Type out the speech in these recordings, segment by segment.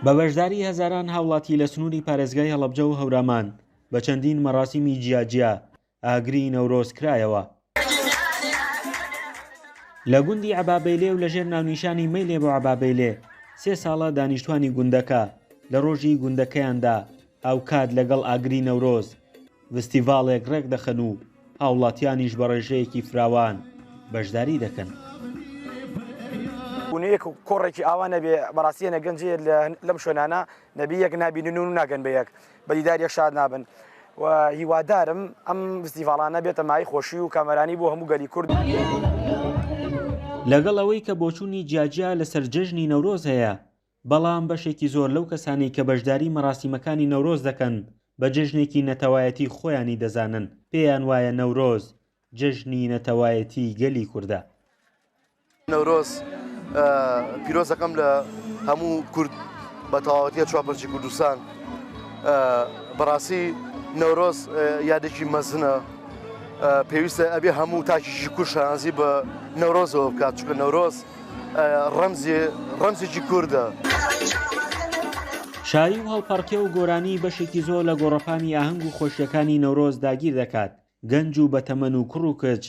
بە بەشداری هەزاران هاوڵاتی لە سنووری پارێزگای هەڵەبجە و هەورامان بە چەندین مەراسیمی جیاجیا ئاگری نەورۆز کرایەوە. لە گوندی عەبابەیلێ و لەژێر ناونیشانی مەیلێ بۆ عەبابەیلێ سێ ساڵە دانیشتوانی گوندەکە لە ڕۆژی گوندەکەیاندا هاوکات لەگەڵ ئاگری نەورۆز ڤستیڤاڵێک ڕێکدەخەن و هاوڵاتیانیش بە ڕێژەیەکی فراوان بەشداری دەکەن. بوونەیەک و کۆڕێکی ئاوا نەبێ بەڕاستی ئێنە گەنجێ لەم شوێنانە نەبی یەک نابینن و ناگەن بە یەک بە دیدار یەک شاد نابن و هیوادارم ئەم فستیڤاڵانە بێتە مایەی خۆشی و کامەرانی بۆ هەموو گەلی کورد. لەگەڵ ئەوەی کە بۆچوونی جیاجیا لەسەر جەژنی نەورۆز هەیە، بەڵام بەشێکی زۆر لەو کەسانەی کە بەشداری مەراسیمەکانی نەورۆز دەکەن بە جەژنێکی نەتەوایەتی خۆیانی دەزانن، پێیان وایە نەورۆز جەژنی نەتەوایەتی گەلی کوردە. نەورۆز پیرۆز دەکەم لە هەموو کورد بە تەواوەتیە چوارپەرچی کوردستان بەڕاستی نەورۆز یادێکی مەزنە پێویستە ئەبێ هەموو تاکیشی کورد شانازی بە نەورۆزەوە بکات چونکە نەورۆز ڕەمزی ڕەمزێکی کوردە. شایی و هەڵپەڕکێ و گۆرانی بەشێکی زۆر لە گۆڕەپانی ئاهەنگ و خۆشییەکانی نەورۆز داگیر دەکات، گەنج و بەتەمەن و کوڕ و کچ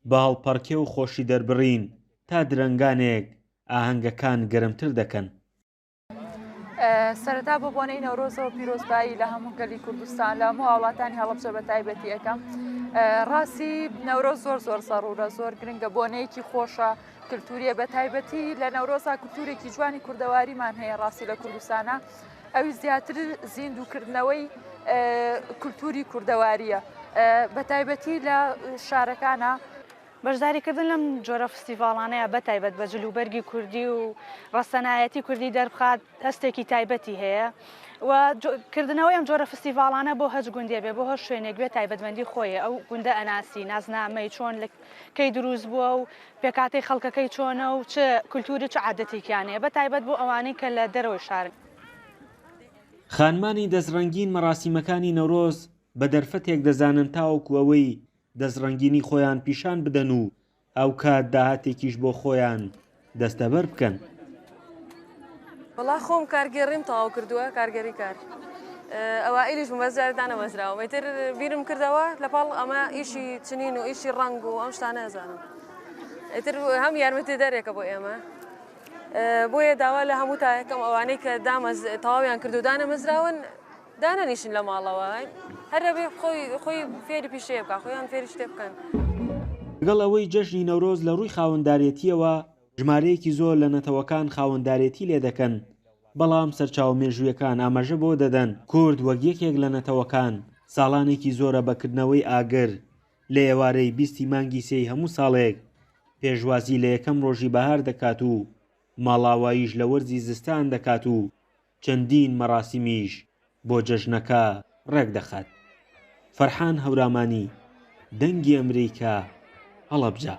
بە هەڵپەڕکێ و خۆشی دەربڕین تا درەنگانێک ئاهەنگەکان گەرمتر دەکەن. سەرەتا بۆ بۆنەی نەورۆزەوە پیرۆزبایی لە هەموو گەلی کوردستان لە هەموو هاوڵاتانی هەڵەبجە بە تایبەتی ئەەکەم ڕاستی نەورۆز زۆر زۆر زەڕورە زۆر گرنگە بۆنەیەکی خۆشە کللتوریە بە تایبەتی لە نەورۆزا کللتورێکی جوانی کوردەواریمان هەیە ڕاستی لە کوردستانە ئەوی زیاتر زیندووکردنەوەی کللتوری کوردەواریە بە تایبەتی لە شارەکانە. بەشداریکردن لەم جۆرە فستیڤاڵانەیە بە تایبەت بە جلوبەرگی کوردی و ڕەسەنایەتی کوردی دەربخات هەستێکی تایبەتی هەیە و کردنەوەی ئەم جۆرە فستیڤاڵانە بۆ هەچ گوندێ بێ بۆ هەر شوێنێک بێ تایبەتمەندی خۆیە ئەو گوندە ئەناسی نازنامەی چۆن لە کەی دروست بووە و پێکهاتەی خەڵکەکەی چۆنە و چ کولتوور و چ عادەتێکیان هەیە بە تایبەت بۆ ئەوانەی کە لە دەرەوەی شارن. خانمانی دەستڕەنگین مەراسیمەکانی نەورۆز بە دەرفەتێک دەزانن تاوەکو ئەوەی دەستڕەنگینی خۆیان پیشان بدەن و هاوکات داهاتێکیش بۆ خۆیان دەستەبەر بکەن. وەڵا خۆم کارگێڕیم تەواو کردووە کارگێری کار ئەوائیلیش بووم بەس جارێ دانەمەزراوم ئیتر بیرم کردەوە لە پاڵ ئەمە ئیشی چنین و ئیشی ڕەنگ و ئەم شتانە ئەزانم ئیتر هەم یارمەتیدەرێکە بۆ ئێمە بۆیە داوا لە هەموو تاکەم ئەوانەی کە دامەز تەواویان کردو دانەمەزراون دانەنیشن لە ماڵەوە هەر ئەبێ خۆی خۆی فێری پیشەیە بکا خۆیان فێری شتێ بکەن. لەگەڵ ئەوەی جەژنی نەورۆز لە ڕووی خاوەندارێتییەوە ژمارەیەکی زۆر لە نەتەوەکان خاوەندارێتی لێ دەکەن، بەڵام سەرچاوە مێژوویەکان ئاماژە بەوە دەدەن کورد وەک یەکێک لە نەتەوەکان ساڵانێکی زۆرە بە کردنەوەی ئاگر لە ئێوارەی بیستی مانگی سێی هەموو ساڵێک پێشوازی لە یەکەم ڕۆژی بەهار دەکات و ماڵاواییش لە وەرزی زستان دەکات و چەندین مەراسیمیش بۆ جەژنەکە ڕێکدەخات. فەرحان هەورامانی، دەنگی ئەمریکا، هەڵەبجە.